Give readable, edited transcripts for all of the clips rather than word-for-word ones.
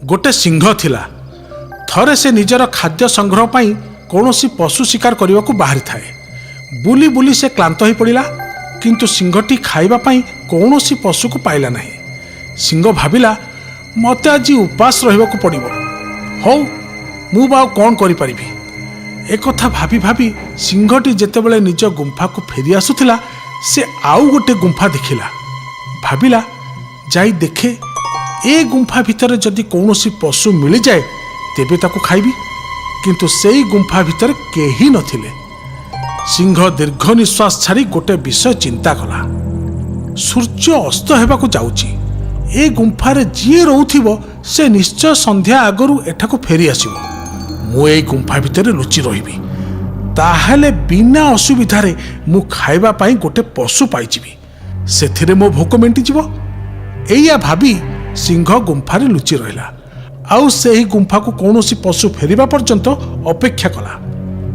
ଗୋଟେ ସିଂହ ଥିଲା। ଥରେ ସେ ନିଜର ଖାଦ୍ୟ ସଂଗ୍ରହ ପାଇଁ କୌଣସି ପଶୁ ଶିକାର କରିବାକୁ ବାହାରିଥାଏ। ବୁଲି ବୁଲି ସେ କ୍ଳାନ୍ତ ହୋଇପଡ଼ିଲା, କିନ୍ତୁ ସିଂହଟି ଖାଇବା ପାଇଁ କୌଣସି ପଶୁକୁ ପାଇଲା ନାହିଁ। ସିଂହ ଭାବିଲା, ମୋତେ ଆଜି ଉପାସ ରହିବାକୁ ପଡ଼ିବ। ହଉ, ମୁଁ ବା ଆଉ କ'ଣ କରିପାରିବି? ଏକଥା ଭାବି ଭାବି ସିଂହଟି ଯେତେବେଳେ ନିଜ ଗୁମ୍ଫାକୁ ଫେରି ଆସୁଥିଲା, ସେ ଆଉ ଗୋଟେ ଗୁମ୍ଫା ଦେଖିଲା। ଭାବିଲା, ଯାଇ ଦେଖେ, ଏ ଗୁମ୍ଫା ଭିତରେ ଯଦି କୌଣସି ପଶୁ ମିଳିଯାଏ ତେବେ ତାକୁ ଖାଇବି। କିନ୍ତୁ ସେଇ ଗୁମ୍ଫା ଭିତରେ କେହି ନଥିଲେ। ସିଂହ ଦୀର୍ଘ ନିଶ୍ୱାସ ଛାଡ଼ି ଗୋଟେ ବିଷୟ ଚିନ୍ତା କଲା। ସୂର୍ଯ୍ୟ ଅସ୍ତ ହେବାକୁ ଯାଉଛି। ଏ ଗୁମ୍ଫାରେ ଯିଏ ରହୁଥିବ, ସେ ନିଶ୍ଚୟ ସନ୍ଧ୍ୟା ଆଗରୁ ଏଠାକୁ ଫେରି ଆସିବ। ମୁଁ ଏଇ ଗୁମ୍ଫା ଭିତରେ ଲୁଚି ରହିବି, ତାହେଲେ ବିନା ଅସୁବିଧାରେ ମୁଁ ଖାଇବା ପାଇଁ ଗୋଟେ ପଶୁ ପାଇଯିବି। ସେଥିରେ ମୋ ଭୋକ ମେଣ୍ଟିଯିବ। ଏଇଆ ଭାବି ସିଂହ ଗୁମ୍ଫାରେ ଲୁଚି ରହିଲା ଆଉ ସେହି ଗୁମ୍ଫାକୁ କୌଣସି ପଶୁ ଫେରିବା ପର୍ଯ୍ୟନ୍ତ ଅପେକ୍ଷା କଲା।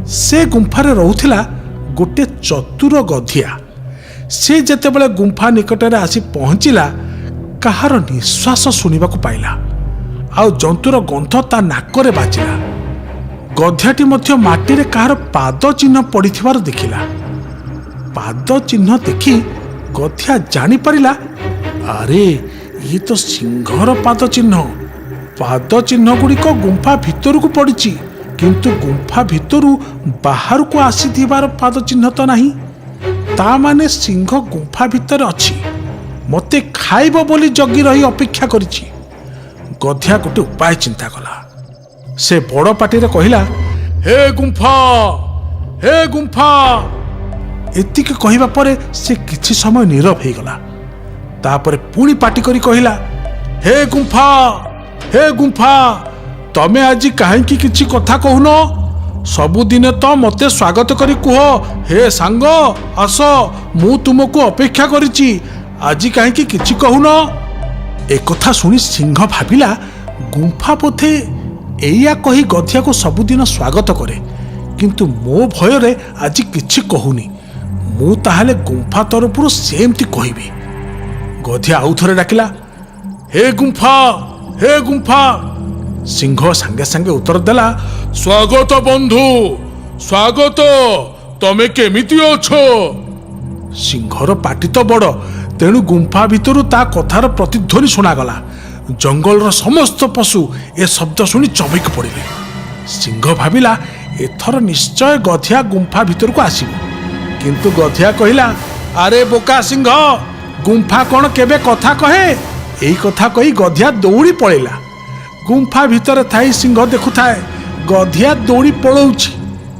ସେ ଗୁମ୍ଫାରେ ରହୁଥିଲା ଗୋଟେ ଚତୁର ଗଧିଆ। ସେ ଯେତେବେଳେ ଗୁମ୍ଫା ନିକଟରେ ଆସି ପହଞ୍ଚିଲା, କାହାର ନିଶ୍ୱାସ ଶୁଣିବାକୁ ପାଇଲା ଆଉ ଜନ୍ତୁର ଗନ୍ଧ ତା ନାକରେ ବାଜିଲା। ଗଧିଆଟି ମଧ୍ୟ ମାଟିରେ କାହାର ପାଦ ଚିହ୍ନ ପଡ଼ିଥିବାର ଦେଖିଲା। ପାଦ ଚିହ୍ନ ଦେଖି ଗଧିଆ ଜାଣିପାରିଲା, ଆରେ, ଇଏ ତ ସିଂହର ପାଦ ଚିହ୍ନ। ପାଦ ଚିହ୍ନ ଗୁଡ଼ିକ ଗୁମ୍ଫା ଭିତରକୁ ପଡ଼ିଛି, କିନ୍ତୁ ଗୁମ୍ଫା ଭିତରୁ ବାହାରକୁ ଆସିଥିବାର ପାଦ ଚିହ୍ନ ତ ନାହିଁ। ତା ମାନେ ସିଂହ ଗୁମ୍ଫା ଭିତରେ ଅଛି, ମୋତେ ଖାଇବ ବୋଲି ଜଗି ରହି ଅପେକ୍ଷା କରିଛି। ଗଧିଆ ଗୋଟେ ଉପାୟ ଚିନ୍ତା କଲା। ସେ ବଡ଼ ପାଟିରେ କହିଲା, "ହେ ଗୁମ୍ଫା, ହେ ଗୁମ୍ଫା!" ଏତିକି କହିବା ପରେ ସେ କିଛି ସମୟ ନୀରବ ହେଇଗଲା। ତାପରେ ପୁଣି ପାଟି କରି କହିଲା, "ହେ ଗୁମ୍ଫା, ହେ ଗୁମ୍ଫା, ତମେ ଆଜି କାହିଁକି କିଛି କଥା କହୁନ? ସବୁଦିନ ତ ମୋତେ ସ୍ୱାଗତ କରି କୁହ, 'ହେ ସାଙ୍ଗ, ଆସ, ମୁଁ ତୁମକୁ ଅପେକ୍ଷା କରିଛି।' ଆଜି କାହିଁକି କିଛି କହୁନ?" ଏକଥା ଶୁଣି ସିଂହ ଭାବିଲା, ଗୁମ୍ଫା ବୋଧେ ଏଇଆ କହି ଗଧିଆକୁ ସବୁଦିନ ସ୍ୱାଗତ କରେ, କିନ୍ତୁ ମୋ ଭୟରେ ଆଜି କିଛି କହୁନି। ମୁଁ ତାହେଲେ ଗୁମ୍ଫା ତରଫରୁ ସେମିତି କହିବି। ଗଧିଆ ଆଉ ଥରେ ଡାକିଲା, "ହେ ଗୁମ୍ଫା, ହେ ଗୁମ୍ଫା!" ସିଂହ ସାଙ୍ଗେ ସାଙ୍ଗେ ଉତ୍ତର ଦେଲା, "ସ୍ୱାଗତ ବନ୍ଧୁ, ସ୍ୱାଗତ। ତମେ କେମିତି ଅଛ?" ସିଂହର ପାଟି ତ ବଡ଼, ତେଣୁ ଗୁମ୍ଫା ଭିତରୁ ତା କଥାର ପ୍ରତିଧ୍ୱନି ଶୁଣାଗଲା। ଜଙ୍ଗଲର ସମସ୍ତ ପଶୁ ଏ ଶବ୍ଦ ଶୁଣି ଚମକି ପଡ଼ିଲେ। ସିଂହ ଭାବିଲା, ଏଥର ନିଶ୍ଚୟ ଗଧିଆ ଗୁମ୍ଫା ଭିତରକୁ ଆସିବ। କିନ୍ତୁ ଗଧିଆ କହିଲା, "ଆରେ ବୋକା ସିଂହ, ଗୁମ୍ଫା କ'ଣ କେବେ କଥା କହେ?" ଏଇ କଥା କହି ଗଧିଆ ଦୌଡ଼ି ପଳେଇଲା। ଗୁମ୍ଫା ଭିତରେ ଥାଇ ସିଂହ ଦେଖୁଥାଏ, ଗଧିଆ ଦୌଡ଼ି ପଳଉଛି।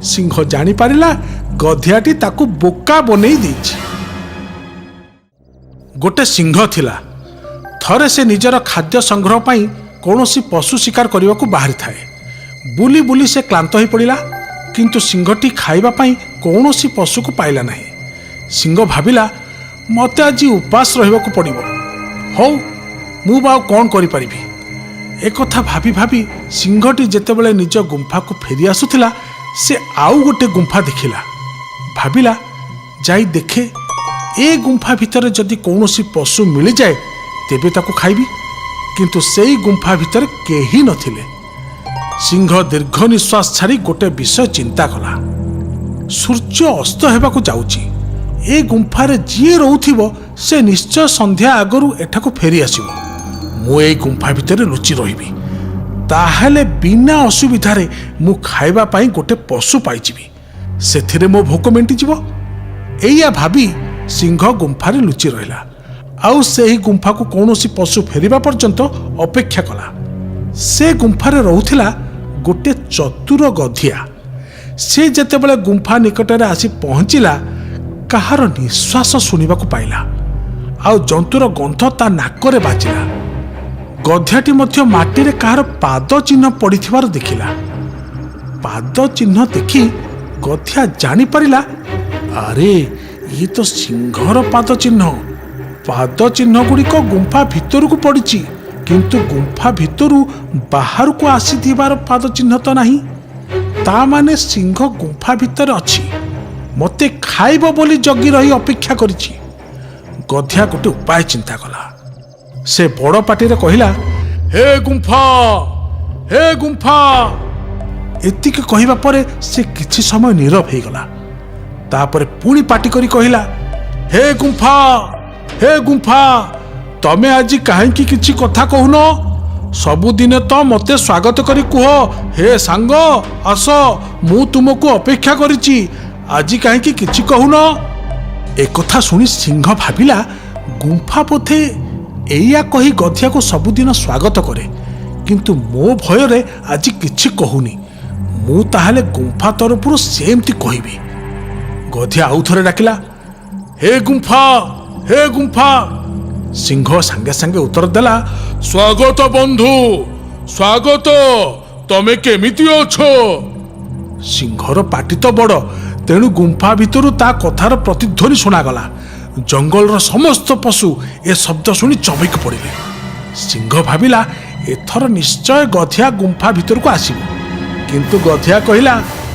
ସିଂହ ଜାଣିପାରିଲା, ଗଧିଆଟି ତାକୁ ବୋକା ବନେଇ ଦେଇଛି। ଗୋଟେ ସିଂହ ଥିଲା। ଥରେ ସେ ନିଜର ଖାଦ୍ୟ ସଂଗ୍ରହ ପାଇଁ କୌଣସି ପଶୁ ଶିକାର କରିବାକୁ ବାହାରିଥାଏ। ବୁଲି ବୁଲି ସେ କ୍ଳାନ୍ତ ହୋଇପଡ଼ିଲା, କିନ୍ତୁ ସିଂହଟି ଖାଇବା ପାଇଁ କୌଣସି ପଶୁକୁ ପାଇଲା ନାହିଁ। ସିଂହ ଭାବିଲା, ମୋତେ ଆଜି ଉପାସ ରହିବାକୁ ପଡ଼ିବ। ହଉ, ମୁଁ ବା ଆଉ କ'ଣ କରିପାରିବି? ଏକଥା ଭାବି ଭାବି ସିଂହଟି ଯେତେବେଳେ ନିଜ ଗୁମ୍ଫାକୁ ଫେରି ଆସୁଥିଲା, ସେ ଆଉ ଗୋଟେ ଗୁମ୍ଫା ଦେଖିଲା। ଭାବିଲା, ଯାଇ ଦେଖେ, ଏ ଗୁମ୍ଫା ଭିତରେ ଯଦି କୌଣସି ପଶୁ ମିଳିଯାଏ ତେବେ ତାକୁ ଖାଇବି। କିନ୍ତୁ ସେଇ ଗୁମ୍ଫା ଭିତରେ କେହି ନଥିଲେ। ସିଂହ ଦୀର୍ଘ ନିଶ୍ୱାସ ଛାଡ଼ି ଗୋଟେ ବିଷୟ ଚିନ୍ତା କଲା। ସୂର୍ଯ୍ୟ ଅସ୍ତ ହେବାକୁ ଯାଉଛି। ଏ ଗୁମ୍ଫାରେ ଯିଏ ରହୁଥିବ, ସେ ନିଶ୍ଚୟ ସନ୍ଧ୍ୟା ଆଗରୁ ଏଠାକୁ ଫେରି ଆସିବ। ମୁଁ ଏଇ ଗୁମ୍ଫା ଭିତରେ ଲୁଚି ରହିବି, ତାହେଲେ ବିନା ଅସୁବିଧାରେ ମୁଁ ଖାଇବା ପାଇଁ ଗୋଟେ ପଶୁ ପାଇଯିବି। ସେଥିରେ ମୋ ଭୋକ ମେଣ୍ଟିଯିବ। ଏଇଆ ଭାବି ସିଂହ ଗୁମ୍ଫାରେ ଲୁଚି ରହିଲା ଆଉ ସେହି ଗୁମ୍ଫାକୁ କୌଣସି ପଶୁ ଫେରିବା ପର୍ଯ୍ୟନ୍ତ ଅପେକ୍ଷା କଲା। ସେ ଗୁମ୍ଫାରେ ରହୁଥିଲା ଗୋଟେ ଚତୁର ଗଧିଆ। ସେ ଯେତେବେଳେ ଗୁମ୍ଫା ନିକଟରେ ଆସି ପହଞ୍ଚିଲା, କାହାର ନିଶ୍ୱାସ ଶୁଣିବାକୁ ପାଇଲା ଆଉ ଜନ୍ତୁର ଗନ୍ଧ ତା ନାକରେ ବାଜିଲା। ଗଧିଆଟି ମଧ୍ୟ ମାଟିରେ କାହାର ପାଦ ଚିହ୍ନ ପଡ଼ିଥିବାର ଦେଖିଲା। ପାଦ ଚିହ୍ନ ଦେଖି ଗଧିଆ ଜାଣିପାରିଲା, ଆରେ, ଇଏ ତ ସିଂହର ପାଦ ଚିହ୍ନ। ପାଦ ଚିହ୍ନ ଗୁଡ଼ିକ ଗୁମ୍ଫା ଭିତରକୁ ପଡ଼ିଛି, କିନ୍ତୁ ଗୁମ୍ଫା ଭିତରୁ ବାହାରକୁ ଆସିଥିବାର ପାଦ ଚିହ୍ନ ତ ନାହିଁ। ତା ମାନେ ସିଂହ ଗୁମ୍ଫା ଭିତରେ ଅଛି, ମୋତେ ଖାଇବ ବୋଲି ଜଗି ରହି ଅପେକ୍ଷା କରିଛି। ଗଧିଆ ଗୋଟେ ଉପାୟ ଚିନ୍ତା କଲା। ସେ ବଡ଼ ପାଟିରେ କହିଲା, ହେ ଗୁମ୍ଫା, ହେ ଗୁମ୍ଫା। ଏତିକି କହିବା ପରେ ସେ କିଛି ସମୟ ନୀରବ ହେଇଗଲା। ତାପରେ ପୁଣି ପାଟି କରି କହିଲା, ହେ ଗୁମ୍ଫା, ହେ ଗୁମ୍ଫା, ତମେ ଆଜି କାହିଁକି କିଛି କଥା କହୁନ? ସବୁଦିନେ ତ ମୋତେ ସ୍ୱାଗତ କରି କୁହ, ହେ ସାଙ୍ଗ ଆସ, ମୁଁ ତୁମକୁ ଅପେକ୍ଷା କରିଛି। ଆଜି କାହିଁକି କିଛି କହୁନ? ଏକଥା ଶୁଣି ସିଂହ ଭାବିଲା, ଗୁମ୍ଫା ବୋଧେ ଏଇଆ କହି ଗଧିଆକୁ ସବୁଦିନ ସ୍ୱାଗତ କରେ, କିନ୍ତୁ ମୋ ଭୟରେ ଆଜି କିଛି କହୁନି। ମୁଁ ତାହେଲେ ଗୁମ୍ଫା ତରଫରୁ ସେମିତି କହିବି। ଗଧିଆ ଆଉ ଥରେ ଡାକିଲା, ହେ ଗୁମ୍ଫା, ହେ ଗୁମ୍ଫା। ସିଂହ ସାଙ୍ଗେ ସାଙ୍ଗେ ଉତ୍ତର ଦେଲା, ସ୍ୱାଗତ ବନ୍ଧୁ, ସ୍ୱାଗତ, ତମେ କେମିତି ଅଛ? ସିଂହର ପାଟି ତ ବଡ଼, ତେଣୁ ଗୁମ୍ଫା ଭିତରୁ ତା କଥାର ପ୍ରତିଧ୍ୱନି ଶୁଣାଗଲା। ଜଙ୍ଗଲର ସମସ୍ତ ପଶୁ ଏ ଶବ୍ଦ ଶୁଣି ଚମକି ପଡ଼ିଲେ। ସିଂହ ଭାବିଲା, ଏଥର ନିଶ୍ଚୟ ଗଧିଆ ଗୁମ୍ଫା ଭିତରକୁ ଆସିବ। କିନ୍ତୁ ଗଧିଆ କହିଲା,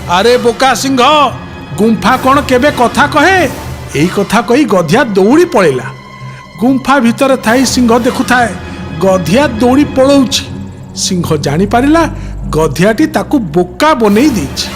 ଆରେ ବୋକା ସିଂହ, ଗୁମ୍ଫା କ'ଣ କେବେ କଥା କହେ? ଏଇ କଥା କହି ଗଧିଆ ଦୌଡ଼ି ପଳେଇଲା। ଗୁମ୍ଫା ଭିତରେ ଥାଇ ସିଂହ ଦେଖୁଥାଏ ଗଧିଆ ଦୌଡ଼ି ପଳଉଛି। ସିଂହ ଜାଣିପାରିଲା ଗଧିଆଟି ତାକୁ ବୋକା ବନେଇ ଦେଇଛି।